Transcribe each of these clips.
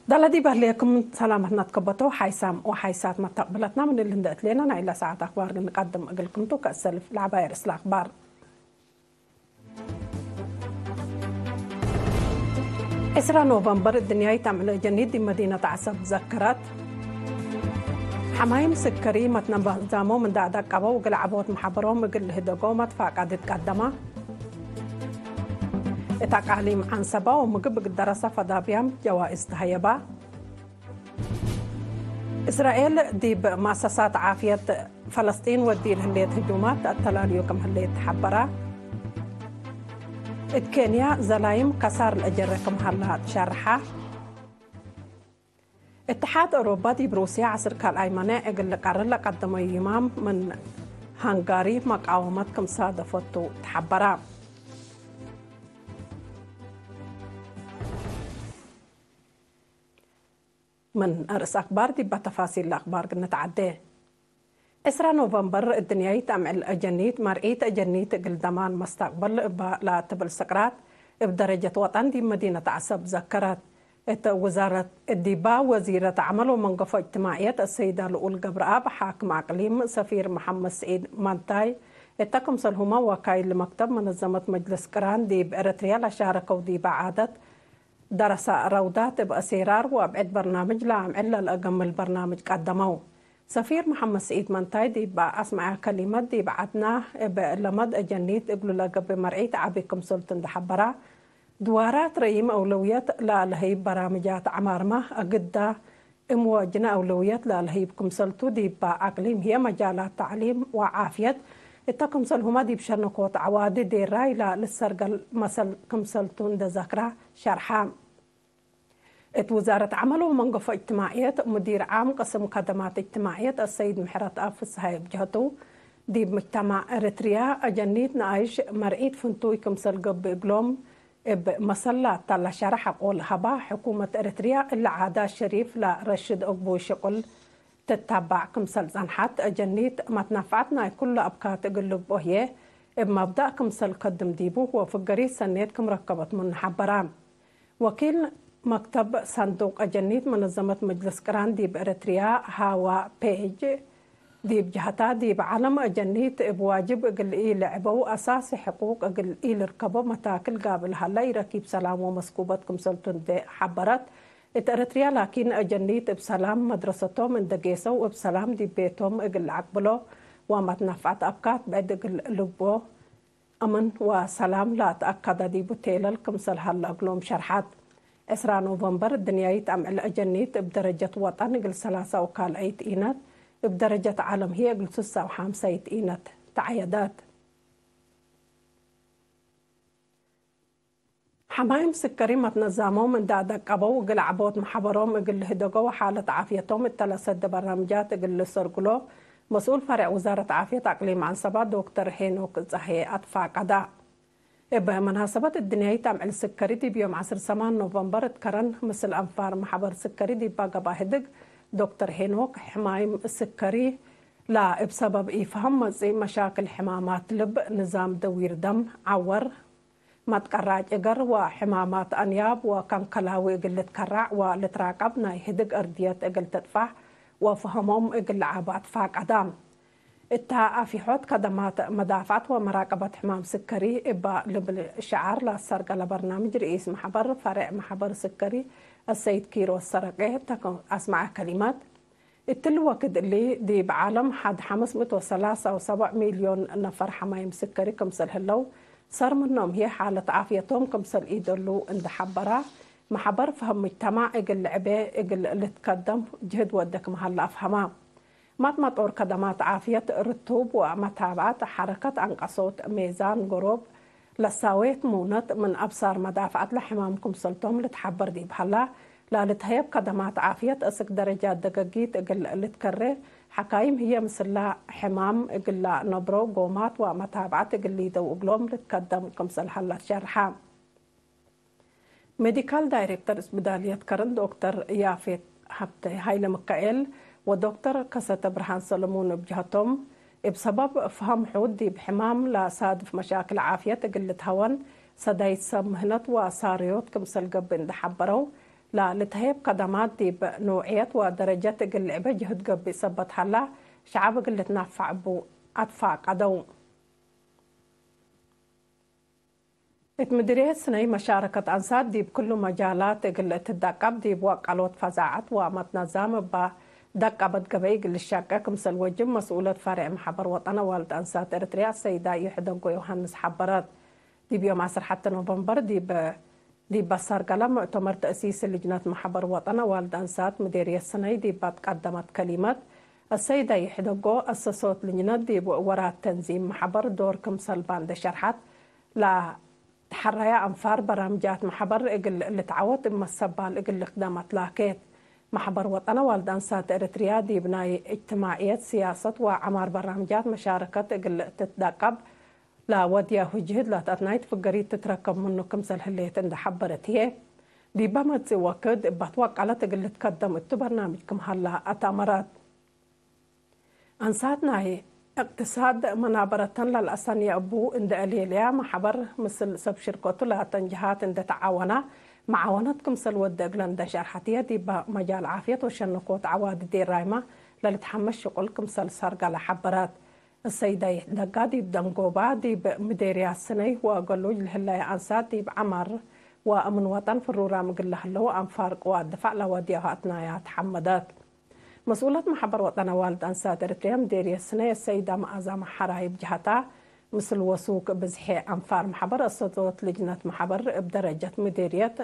ዳላዲ በህልየኩም ሰላማትና ትከበቶ ሓይሳም ወሓይሳት መተቕብለትና ምን ልንደእት ሌና ናይ ኢላ ሰዓት ኣኽባር ግን ንቀድም እግልክምቱ ከእሰልፍ ለዓባይ ርእስ ለኣኽባር። ዕስራ ኖቨምበር ድንያይ ታምዕለ ጀኒድ መዲነት ዓሰብ ዘከራት። ሓማይም ስከሪ መትነባዛሞም እንዳዕዳቀበው እግል ዓቦት መሓበሮም እግል ህደጎ መትፋቃድት ቀደማ። እታ ቃሊም ዓንሰባ ወምግብ እግል ደረሳ ፈዳብያም ጀዋእዝ ተሃየባ። እስራኤል ዲብ ማእሰሳት ዓፍየት ፈለስጢን ወዲል ህሌት ህጁማት ኣተላልዮ ከም ህሌት ተሓበራ። እት ኬንያ ዘላይም ከሳር ለእጀረ ከም ሃላ ትሸርሓ። እትሓድ ኣውሮባ ዲብ ሩስያ ዓስር ካልኣይ መነ እግል ልቀርር ለቀደመዩ ይማም ምን ሃንጋሪ መቃወመት ክም ሳደፈቱ ተሓበራ። ምን ርእስ ኣክባር ዲባ ተፋሲል ለኣክባር ግንትዓደ። ዕስራ ኖቨምበር እድንያይት ኣምዕል ኣጀኒት መርዒት ኣጀኒት እግል ደማን መስተቅበል እባ ላትብል ስቅራት እብ ደረጀት ወጠን ዲብ መዲነት ዓሰብ ዘከረት። እት ውዛረት እዲባ ወዚረት ዓመል ወመንገፎ እጅትማዕየት ኣሰይዳ ልኡል ገብረኣብ ሓክም ኣቅሊም ሰፊር መሐመድ ስዒድ ማንታይ እተ ክምሰልሁማ ወካይል መክተብ መነዘመት መጅልስ ቅራን ዲብ ኤረትርያ ለሻረከው ዲባ ዓደት ደረሳ ረውዳት እብ ኣሴራር ወእብ ዕድ በርናምጅ ለኣምዕል ለልአገምል በርናምጅ ቀደመው። ሰፊር መሐመድ ስዒድ መንታይ ዲብ ኣስመዐ ከሊመት ዲብ ዓድና እብ ለመድ አጀኒት እግሉ ለገብእ መርዒት ዓቢ ክምሰልቱ እንደ ሐበራ፣ ድዋራት ረይም አውለውየት ለለህይብ በራምጃት ዐማርማ አግዳ እም ወጅነ አውለውየት ለለህይብ ክምሰልቱ ዲብ አቅሊም ህየ መጃላት ተዕሊም ወዓፍየት እተ ክምሰልሁመ ዲብ ሸነኮት ዐዋዲ ዴራይ ለልሰርገል መሰል ክምሰልቱ እንደ ዘክራ ሸርሐ። እት ውዛረት ዐመል ወመንገፎ እጅትማዕየት ሙዲር ዓም ቅስም ከደማት እጅትማዕየት አሰይድ ምሕረትኣብ ፍስሃየ ብጀህቱ፣ ዲብ ምጅተማዕ ኤረትርያ አጀኒት ነኣይሽ መርዒት ፍንቱይ ክምሰል ገብእ እግሎም እብ መሰል ላታ ለሸርሐ ቆል ሀባ፣ ሕኩመት ኤረትርያ እሊ ዓዳት ሸሪፍ ለረሽድ እግቡይ ሽቁል ትታባዕ ክምሰል ጸንሐት አጀኒት፣ መትነፍዐት ናይ ኩሉ አብካት እግል ልግብኦ ህዬ እብ መብዳእ ክምሰል ከድም ዲቡ ወፍገሪት ሰኔት ክም ረከበት ምኑ ሐበራ። ወኪል መክተብ ሰንዱቅ አጀኒት መነዘመት መጅልስ ቅራን ዲብ ኤረትርያ ሃዋ ፔጅ ዲብ ጀሀታ፣ ዲብ ዓለም አጀኒት እብ ዋጅብ እግል ኢልዕበው አሳሲ ሕቁቅ እግል ኢልርከቦ መታክል ጋብል ሀለ ኢረኪብ ሰላም ወመስኩበት ክምሰልቱ እንዴ ሐበረት፣ እት ኤረትርያ ላኪን አጀኒት እብ ሰላም መድረሰቶም እንደ ጌሰው እብ ሰላም ዲብ ቤቶም እግል ለዐቅብሎ ወመትነፍዐት አብካት ብዕድ እግል ልግብኦ አምን ወሰላም ለአትአከደ ዲቡ ቴለል ክምሰል ሀለ እግሎም ሸርሐት። ዕስራ ኖቨምበር ድንያይት አምዕል አጀኒት እብ ደረጀት ወጠን እግል ሰላሳው ካልአይት ኢነት፣ እብ ደረጀት ዓለም ህዬ እግል ሱሳው ሐምሳይት ኢነት ተዐየደት። ሐማይም ስከሪ መትነዛሞም እንዳ ደቀበው እግል ዐቦት መሐበሮም እግል ልህደጎ ወሓለት ዓፍየቶም እተ ለሰደ በርናምጃት እግል ልሰርግሎ መስኡል ፈሬዕ ውዛረት ዓፍየት አቅሊም ዐንሰባ ዶክተር ሄኖክ ጸሃየ አትፋቀዳ። እብ መናሰበት እድንያይት አምዕል ስከሪ ዲብ ዮም ዐስር ሰማን ኖቨምበር እት ከረን ምስል አንፋር መሐበር ስከሪ ዲባ ገብአ ህድግ ዶክተር ሄኖክ ሕማይም ስከሪ ላ እብ ሰበብ ኢፋም መጽእ መሻክል ሕማማት ልብ፣ ንዛም ደዊር ደም፣ ዐወር፣ መትቀራጭ እገር ወሕማማት አንያብ ወከንከላዊ እግል ልትከራዕ ወልትራቀብ ናይ ህድግ እርድየት እግል ትጥፋሕ ወፈሀሞም እግል ለዓብ አትፋቀዳ። እታ አፊሖት ከደማት መዳፍዐት ወመራቀበት ሕማም ስከሪ እባ ልብል ሸዓር ለአሰርገለ በርናምጅ ርኢስ መሕበር ፈሬዕ መሕበር ስከሪ አሰይድ ኪሮስ ሰረቄ ተከ አስመዐ ከሊመት። እትሊ ወክድ እሊ፣ ዲብ ዓለም ሐድ ሐምስ ምእት ወሰላሳ ወሰብዕ ሚልዮን ነፈር ሐማይም ስከሪ ክምሰል ህለው፣ ሰር ምኖም ህዬ ሓለት ዓፍየቶም ክምሰል ኢደሉ እንደ ሐበራ፣ መሐበር ፈህም ሙጅተማዕ እግል ልዕቤ እግል ልትከደም ጅህድ ወደ ክም ሀለ አፍሀማ። ማጥማጦር ከደማት ዓፍየት ርቱብ ወመታብዐት ሐረከት አንቀሶት ሜዛን ገሮብ፣ ለሳዌት ሙነት ምን አብሳር መዳፍዐት ለሕማም ክምሰልቶም ልትሐበር ዲብ ሀላ፣ ላልትሀየብ ከደማት ዓፍየት እስክ ደረጃት ደገጊት እግል ልትከሬ፣ ሐካይም ህዬ ምስላ ሕማም እግል ለአነብሮ ጎማት ወመታብዐት እግል ሊደው እግሎም ልትከደም ክምሰል ሀላ ትሸርሐ። ሜዲካል ዳይሬክተር እስብዳልየት ከረን ዶክተር ያፌት ሀብተ ሀይለ ምካኤል ወዶክተር ከሰተ ብርሃን ሰለሞን እብ ጀህቶም፣ እብ ሰበብ ፈሀም ሑድ ዲብ ሕማም ለሳድፍ መሻክል ዓፍየት እግል ልትሀወን ሰዳይት ሰብ ምህነት ወሳርዮት ክምሰል ገብእ እንደ ሐበረው፣ ላልትሀየብ ከደማት ዲብ ንውዕየት ወደረጀት እግል ልዕበ ጅህድ ገብእ ሰበት ሀላ፣ ሸዐብ እግል ልትናፋዕ እቡ አትፋቀደው። እት ምድርየት ስነይ መሻረከት አንሳት ዲብ ክሉ መጃላት እግል ልትደቀብ፣ ዲብ ወቀሎት ፈዛዐት ወመትነዛም እባ ደቀበት ገበይ እግል ልሸቄ ክምሰል ወጅብ መስኡለት ፈሬዕ መሐበር ወጠን አዋልድ አንሳት ኤረትርያ አሰይዳ ይሕደጎ ዮሃንስ ሐበረት። ዲብ ዮም ዐስር ሐተ ኖቨምበር ዲብ ዲብ በሳር ገለ ሙእተመር ተእሲስ ልጅነት መሐበር ወጠን አዋልድ አንሳት ምዴርየት ስነይ ዲብ አትቀደመት ከሊመት፣ አሰይዳ ይሕደጎ አሰሶት ልጅነት ዲብ ወራት ተንዚም መሐበር ዶር ክምሰልባ እንደ ሸርሐት፣ ለተሐረያ አንፋር በራምጃት መሐበር እግል ልትዓወት እብ መሰባል እግል ልክደም አትላኬት። መሐበር ወጠን አዋልድ አንሳት ኤረትርያ ዲብ ናይ እጅትማዕየት፣ ስያሰት ወዐማር በራምጃት መሻረከት እግል ትትደቀብ፣ ለወድያሁ ጅህድ ላተአትናይት ፍገሪት ትትረከብ ምኑ ክምሰል ህሌት እንደ ሐበረት ህዬ፣ ዲበ መጽእ ወክድ እብ አትወቀለት እግል ልትከደም እቱ በርናምጅ ክም ሀላ አትአመረት። አንሳት ናይ እቅትሳድ መናበረተን ለልአሰንየ እቡ እንደ አሌልያ፣ መሐበር ምስል ሰብ ሽርከቱ ላተን ጀሃት እንደ ተዓወና፣ መዓወነት ክምሰል ወደ እግለን እንደ ሸርሐት ህዬ፣ ዲበ መጃል ዓፍየት ወሸነኮት ዐዋዲ ዴራይመ ለልትሐመስ ሽቁል ክምሰል ሰርገለ ሐበረት። እሰይዳይ ደጋ ዲብ ደንጎባ፣ ዲብ ምዴርያት ስነይ ወገሉጅ ለህለየ አንሳት ዲብ ዐማር ወእምን ወጠን ፍሩራም እግል ለህለው አንፋር ቅዋት ድፋዕ ለወድያሁ አትናያት ሐመደት። መስኡለት መሐበር ወጠን አዋልድ አንሳት ኤረትርያ ምዴርየት ስነይ አሰይዳ መአዛ መሐራይ እብ ጀሀታ፣ ምስል ወሱክ ብዝሒ አንፋር መሐበር አሰቶት ልጅነት መሐበር እብ ደረጀት ምዴርየት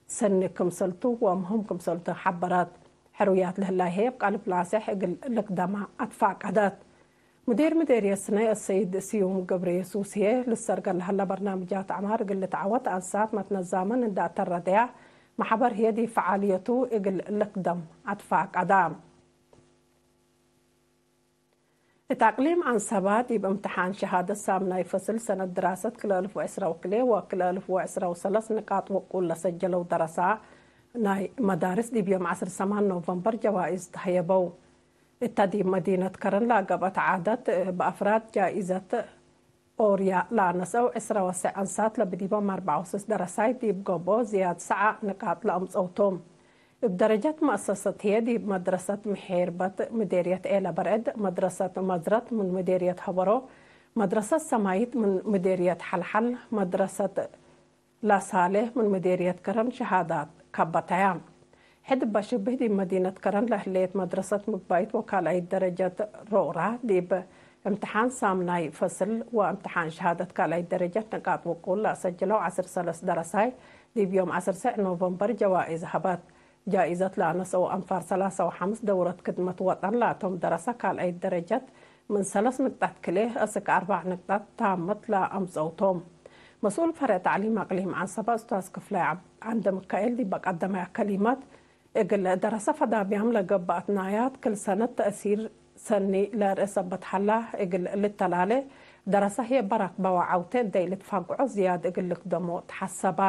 ሰኒ ክምሰልቱ ወምህም ክምሰልቱ ሐበረት። ሕሩያት ለህላይ ህዬ እብ ቃልብ ላሰሕ እግል ልክደማ አትፋቀደት። ሙዲር ምዴርየት ስነይ አሰይድ ስዩም ገብረየሱስ ህዬ፣ ልሰርገ ለሀለ በርናምጃት ዐማር እግል ልትዓወት አንሳት መትነዛመን እንደ አተረደያ፣ መሐበር ህዬ ዲብ ፈዓልየቱ እግል ልክደም አትፋቀዳ። እት አቅሊም ዐንሰባ ዲብ እምትሓን ሸሃደት ሳምናይ ፈስል ሰነት ድራሰት ክልኤ አልፍ ወዕስራ ወክልኤ ወክልኤ አልፍ ወዕስራ ወሰለስ ንቃጥ ውቁል ለሰጀለው ደረሳ ናይ መዳርስ ዲብ ዮም ዐስር ሰማን ኖቨምበር ጀዋኢዝ ተሀየበው። እተ ዲብ መዲነት ከረን ለገብአት ዓደት በአፍራድ ጃኢዘት ኦርያ ለአነስአው ዕስራ ወሰዕ አንሳት ለብዲቦም አርበዓ ወስስ ደረሳይ ዲብ ገብኦ ዝያድ ሰዓ ንቃጥ ለአምጸውቶም። እብ ደረጀት መአሰሰት ህዬ ዲብ መድረሰት ምሒርበት ምዴርየት ዔለ በርዕድ፣ መድረሰት መዝረት ምን ምዴርየት ሀበሮ፣ መድረሰት ሰማይት ምን ምዴርየት ሐልሐል፣ መድረሰት ላሳሌ ምን ምዴርየት ከረን ሸሃዳት ከበተያ። ሕድ እበ ሽብህ ዲብ መዲነት ከረን ለህሌት መድረሰት ምግባይት ወካልአይት ደረጀት ሮራ ዲብ እምትሓን ሳምናይ ፈስል ወእምትሓን ሸሃደት ካልአይት ደረጀት ንቃጥ ውቁል ለአሰጅለው ዐስር ሰለስ ደረሳይ ዲብ ዮም ዐስር ሰዕ ኖቨምበር ጀዋኢዝ ሀበት። ጃኢዘት ለአነሰው አንፋር ሰላሳ ወሐምስ ደውረት ክድመት ወጠን ላቶም ደረሰ ካልአይት ደረጀት ምን ሰለስ ንቅጣት ክሌ እስክ አርባዕ ንቅጣት ታመት ለአምጸውቶም። መስኡል ፈርዕ ተዕሊም አቅሊም ዐንሰባ እስታዝ ክፍላይ ዓብ-፣ ዓንደ ምካኤል ዲበ ቀደመያ ከሊመት፣ እግል ደረሰ ፈዳብያም ለገብአት ናያት ክል ሰነት ተእሲር ሰኒ ለርእ ሰበት ሀላ፣ እግል ልተላሌ ደረሰ ህዬ በራክበ ወዐውቴ እደይ ልትፋግዖ ዝያድ እግል ልክደሞ ተሐሰባ።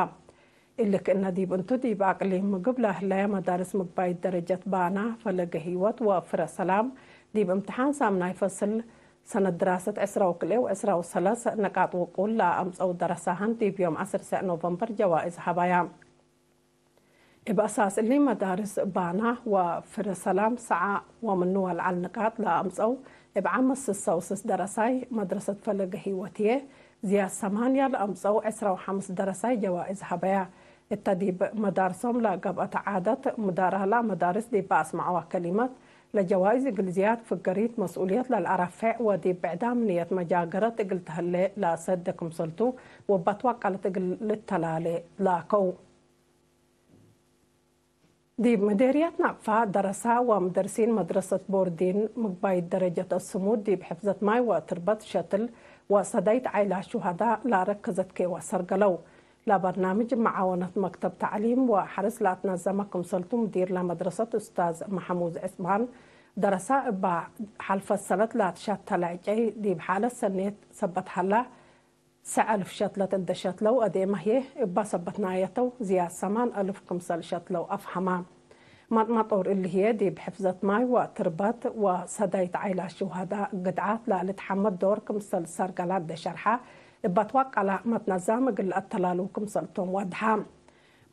እሊ ክእነ ዲብ እንቱ ዲብ አቅሊም ምግብ ለህለየ መዳርስ ምግባይት ደረጀት ባና፣ ፈለገ ህይወት ወፍረ ሰላም ዲብ እምትሓን ሳምናይ ፈስል ሰነት ድራሰት ዕስራ ወክልኤ ወዕስራ ወሰለስ ነቃጥ ውቁል ለአምጸው ደረሳህን ዲብ ዮም ዐስር ሰዕ ኖቨምበር ጀዋኢዝ ሀባያ። እብ አሳስ እሊ መዳርስ ባና ወፍረ ሰላም ሰዓ ወምኑ ወልዓል ንቃጥ ለአምጸው እብ ዓመት ስሳ ወስስ ደረሳይ መድረሰት ፈለገ ህይወት ህዬ ዝያድ ሰማንያ ለአምጸው ዕስራ ወሐምስ ደረሳይ ጀዋእዝ ሀበያ። እተ ዲብ መዳርሶም ለገብአት ዓደት ሙዳራላ መዳርስ ዲብ አስመዐዋ ከሊመት፣ ለጀዋእዝ እግል ዝያድ ፍገሪት መስኡልየት ለልአረፌዕ ወዲብ ብዕዳም ንየት መጃገረት እግል ተህሌ ለአሰደ ክምሰልቱ ወባትዋ ቃለት እግል ልተላሌ ላከው። ዲብ ምዴርየት ናቅፋ ደረሳ ወምደርሲን መድረሰት ቦርዲን ምግባይት ደረጀት አስሙድ ዲብ ሕፍዘት ማይ ወትርበት ሸትል ወሰዳይት ዓይላ ሹሃዳ ላረከዘት ኬዋ ሰርገለው። ለበርናምጅ መዓወነት መክተብ ተዕሊም ወሐርስ ለአትነዘመ ክምሰልቱ ምዲር ለመድረሰት ኡስታዝ መሐሙዝ ዕስማን ደረሳ እባ ሐልፈት ሰነት ለአትሻተለ ዕጨይ ዲብ ሓለት ሰኔት ሰበት ሀላ ሰዕ አልፍ ሸትለት እንደ ሸትለው አዴመ ህዬ እባ ሰበትናየተው ዝያድ ሰማን አልፍ ክምሰል ሸትለው አፍሀማ። መጥመጦር እሊ ህዬ ዲብ ሕፍዘት ማይ ወትርበት ወሰዳይት ዓይላ ሹሃዳ ግድዓት ለልትሐመድ ዶር ክምሰል ሰርገላ እንደ ሸርሐ እባ ትዋቀላ መትነዛም እግል አተላሉ ክምሰልቶም ወድሐ።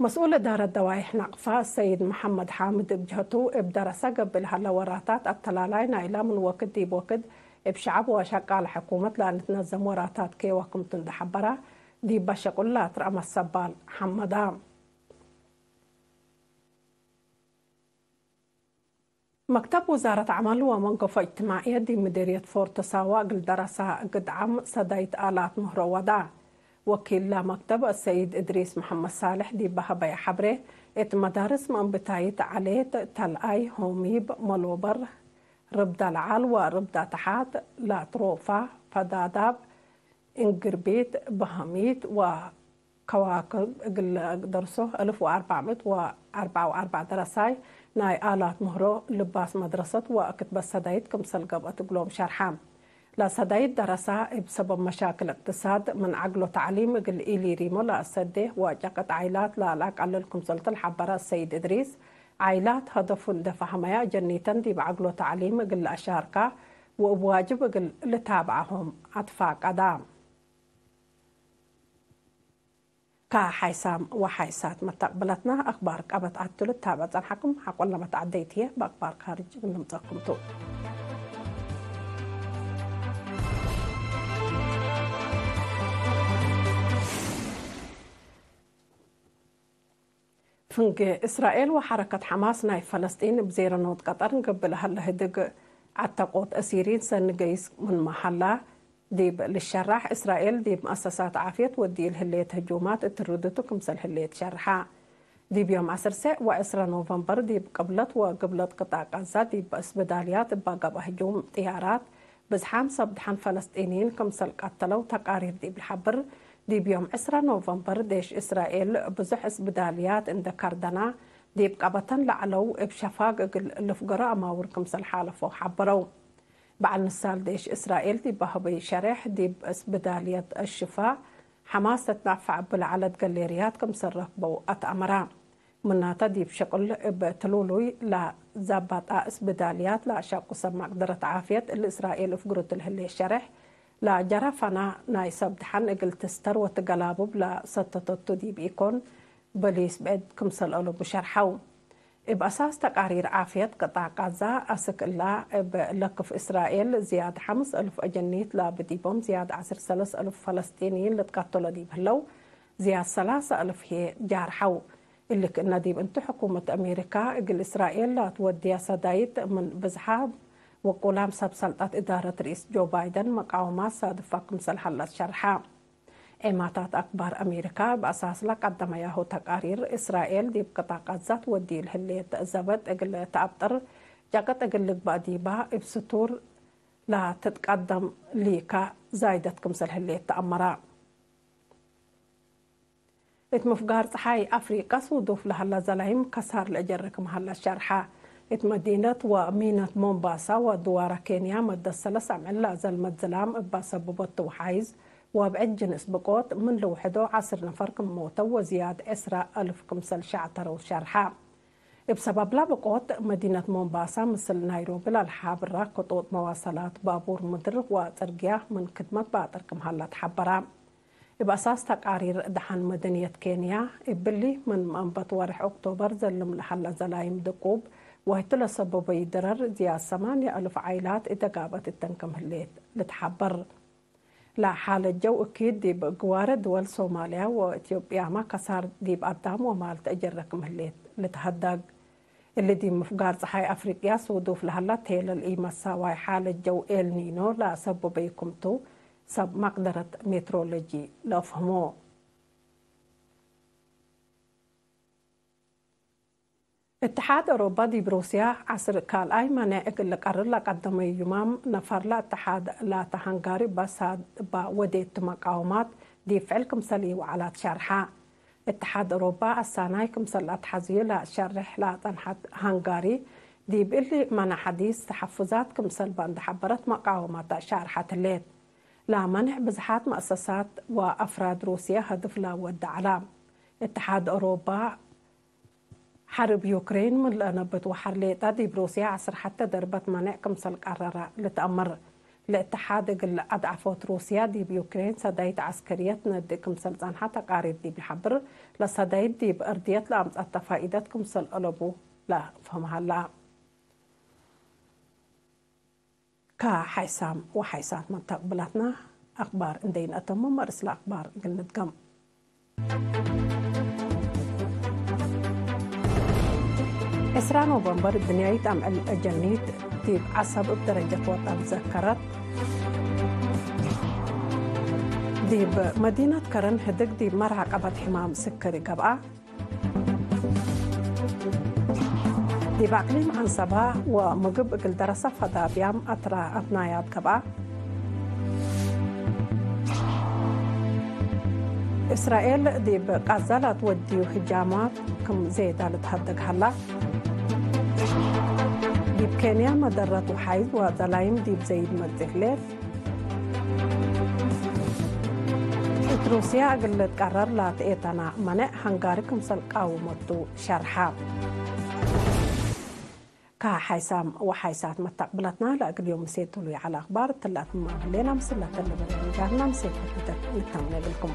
መስኡል እዳረት ደዋይሕ ናቕፋ ሰይድ መሓመድ ሓምድ እብ ጀህቱ፣ እብ ደረሳ ገብእ ለሀለ ወራታት ኣተላላይ ናይላ ምን ወክድ ዲብ ወክድ እብ ሸዐብ ወሸቃል ሕኩመት ለእንትነዘም ወራታት ኬወ ክምቱ እንደ ሐበራ፣ ዲበ ሸቁል ላትረአ መሰባል ሐመዳ። መክተብ ውዛረት ዐመል ወመንገፎ እጅትማዕየት ዲብ ምዲርየት ፎርቶ ሳዋ እግል ደረሳ እግድ ዓም ሰዳይት ኣላት ምህሮ ወዳ። ወኪል ለመክተብ ሰይድ እድሪስ መሐመድ ሳልሕ ዲብ በሀበየ ሐብሬ፣ እት መዳርስ መንብታይት ዐሌት፣ ተልኣይ፣ ሆሚብ፣ መሎበር፣ ርብዳ ለዓል ወርብዳ ተሓት፣ ላትሮፋ፣ ፈዳዳብ፣ እንግርቢት፣ በሀሚት ወ ከዋክብ እግል ደርሶ እልፍ ወአርባዕ ምእት ወአርባዕ ወአርባዕ ደረሳይ ናይ ኣላት ምህሮ ልባስ መድረሰት ወክትበት ሰዳይት ክምሰል ገብአት እግሎም ሸርሓ። ለሰዳይት ደረሳ እብ ሰበብ መሻክል እቅትሳድ ምን ዐግሎ ተዕሊም እግል ኢሊሪሞ ለአሰዴ ወጨቀጥ ዓይላት ለአልአቀልል ክምሰልቱ ለሐበረ ሰይድ እድሪስ፣ ዓይላት ሀደፉ እንደ ፈሀመያ ጀኒተን ዲብ ዐግሎ ተዕሊም እግል ለአሻርካ ወእብ ዋጅብ እግል ልታብዓሆም አትፋቀዳ። ከሓይሳም ወሓይሳት መተቅብለትና፣ አክባር ቀበት አቱ ልታበ ጸንሐኩም። ሐቆ ለመትዓደይት ህዬ በአክባር ካርጅ እንምጸኩም ቱ። ፍንጌ እስራኤል ወሐረከት ሐማስ ናይ ፈለስጢን እብ ዜረኖት ቀጠር እንገብእ ለሀለ ህድግ ዐተቆት እሲሪን ሰኒ ገይስ ምንመ ሀላ ዲብ ልሸራሕ፣ እስራኤል ዲብ መአሰሳት ዓፍየት ወድዩ ለህሌት ህጁማት እትርድቱ ክምሰል ህሌት ሸርሓ። ዲብ ዮም ዐስር ሰዕ ወዕስረ ኖቨምበር ዲብ ቅብለት ወግብለት ቅጣዕ ቃዛ ዲብ እስብዳልያት እባ ገብአ ህጁም ጥያራት ብዝሓም ሰብ ድሓን ፈለስጢንይን ክምሰል ቀተለው ተቃሪር ዲብ ልሓብር፣ ዲብ ዮም ዕስራ ኖቨምበር ዴሽ እስራኤል ብዙሕ እስብዳልያት እንደ ካርደና ዲብ ቀበተን ለዐለው እብ ሸፋግ እግል ልፍገሮ አማውር ክምሰል ሓለፎ ሓበረው። በዓል ንሳል ዴሽ እስራኤል ዲብ በህበይ ሸሬሕ ዲብ እስብዳልየት አሽፋ ሐማስ ተትናፋዕ እብ ለዐለት ገሌርያት ክምሰል ረክበው አትአመራ። ምናተ ዲብ ሸቁል እብ ትሉሉይ ለዛባጣ እስብዳልያት ለአሻቁ ሰብ መቅደረት ዓፍየት እሊ እስራኤል እፍግሩት ለህሌ ሸሬሕ ለጀረፈና ናይ ሰብ ድሓን እግል ትስተር ወትገላቡብ ለሰተተቱ ዲብ ኢኮን በሊስ ብዕድ ክምሰል አለቡ ሸርሐው። እብ አሳስ ተቃሪር ዓፍየት ቅጣዕ ቃዛ አስክ እላ እብ ለክፍ እስራኤል ዝያድ ሐምስ እልፍ አጀኒት ለብዲቦም ዝያድ ዐስር ሰለስ እልፍ ፈለስጢንይን ልትቀተሎ ዲብ ህለው ዝያድ ሰላሳ እልፍ ህዬ ጃርሐው። እሊ ክእነ ዲብ እንቱ ሕኩመት አሜሪካ እግል እስራኤል ለአትወድያ ሰዳይት ምን ብዝሓ ወቁላም ሰብ ሰልጣት እዳረት ርኢስ ጆ ባይደን መቃወማት ሳድፋ ክምሰል ሀላት ሸርሓ። ዔማታት አክባር አሜሪካ እብ አሳስ ለቀደመያሁ ተቃሪር እስራኤል ዲብ ቅጣዕ ቃዛ ትወድዩ ለህሌት ዘበጥ እግል ተአብጥር ጨቅጥ እግል ልግበእ ዲባ እብ ስቱር ለትትቀደም ሊካ ዛይደት ክምሰል ህሌት ተአመራ። እት ምፍጋር ጸሓይ አፍሪቀ ሱዱፍ ለሀላ ዘላይም ከሳር ለእጀርክ መሀላ ሸርሐ። እት መዲነት ወሚነት ሞምባሳ ወድዋረ ኬንያ መደት ሰለስ አምዕል ለዘልመት ዝላም እባ ሰብቦት ተውሓይዝ ወብዕድ ጅንስ ብቆት ምን ልውሕዶ ዐስር ነፈር ክም ሞተው ወዝያድ ዕስራ አልፍ ክምሰል ሸዕተረው ሸርሐ። እብ ሰበብላ ብቆት መዲነት ሞምባሳ ምስል ናይሮቢ ለልሓብራ ክጡጥ መዋሰላት ባቡር ምድር ወጽርግያ ምን ክድመት ባጥር ክም ሀላ ተሓበራ። እብ አሳስ ተቃሪር ደሓን መደንየት ኬንያ፣ እብሊ ምን መንበት ወርሕ ኦክቶበር ዘልም ለሀለ ዘላይም ድቁብ ወህቲ ለሰበበዩ ድረር ዝያድ ሰማንያ እልፍ ዓይላት እተጋበት እተን ክም ህሌት ልትሓበር። ለሓለት ጀው እኪድ ዲብ ግዋረ ድወል ሶማልያ ወኢትዮጵያመ ከሳር ዲብ አዳም ወማል ተእጀረ ክም ህሌት ልትሀደግ። እሊ ዲብ ምፍጋር ጸሓይ አፍሪቅያ ሱዱፍ ለሀላ ቴለል ኢመሳዋይ ሓለት ጀው ኤልኒኖ ለአሰቡበዩ ክምቱ ሰብ መቅደረት ሜትሮሎጂ ለአፍህሞ። እትሓድ ኦሮባ ዲብ ሩስያ ዐስር ካልኣይ መኔዕ እግል ልቀርር ለቀደመዩ ዩማም ነፈር ለእትሓድ ላተ ሃንጋሪ በሳድ እባ ወዴቱ መቃወማት ዲብ ፍዕል ክምሰል ኢወዓላት ሸርሓ። እትሓድ ኦሮባ አሳናይ ክምሰል ለአትሐዝዩ ለአትሸርሕ ለአጸንሐት ሃንጋሪ ዲብ እሊ መና ሐዲስ ተሐፉዛት ክምሰል በእንደ ሐበረት መቃወማት አሻርሐት ህሌት። ለመንዕ ብዝሓት መእሰሳት ወአፍራድ ሩስየ ሀድፍ ለወደ ዐላ። እትሓድ ኦሮባ ሐርብ ዩክሬን ምን ለአነብት ወሐር ሌጠ ዲብ ሩስየ ዐስር ሐተ ደርበት መኔዕ ክምሰል ቀረረ ልትአመር። ለእተሓድ እግል ኣድዓፎት ሩስያ ዲብ ዩክሬን ሰዳይት ዓስከርየት ነድእ ክምሰል ጸንሓ ተቃሪር ዲብ ለሓብር፣ ለሰዳይት ዲብ እርድየት ለኣምጻት ተፋኢደት ክምሰል አለቡ ለፈምሃላ። ከሓይሳም ወሓይሳት መተቅብላትና አኽባር እንደይን አተሙ መርእስ ለአኽባር እግል ንድገም። ዕስራ ኖቨምበር ብንያይት አምዕል እጀኒት ዲብ ዓሰብ እብ ደረጀት ወጠን ዘከረት። ዲብ መዲነት ከረን ህድግ ዲብ መራቀበት ሕማም ስክሪ ገብአ። ዲብ አቅሊም አንሰባ ወምግብ እግል ደረሰ ፈዳብያም አትራ አትናያት ገብአ። እስራኤል ዲብ ቃዛ ላትወድዩ ህጃማት ክም ዜዳ ልትሀደግ ሀላ። ዲብ ኬንያ መደረት ውሓይዝ ወዘላይም ዲብ ዘይድ መጽእ ሌት። እት ሩስያ እግል ልትቀረር ላትኤተና መነዕ ሃንጋሪ ክምሰል ቃውመቱ ሸርሓ። ከሓይሳም ወሓይሳት መተቅብላትና ለእግል ዮም ምሴ ቱሉ ይዓል አኽባር ትላትማ ህሌና ምስላ ተለበለ ንጋርና ምሴ ፈትተት ንተምነ እግልኩም።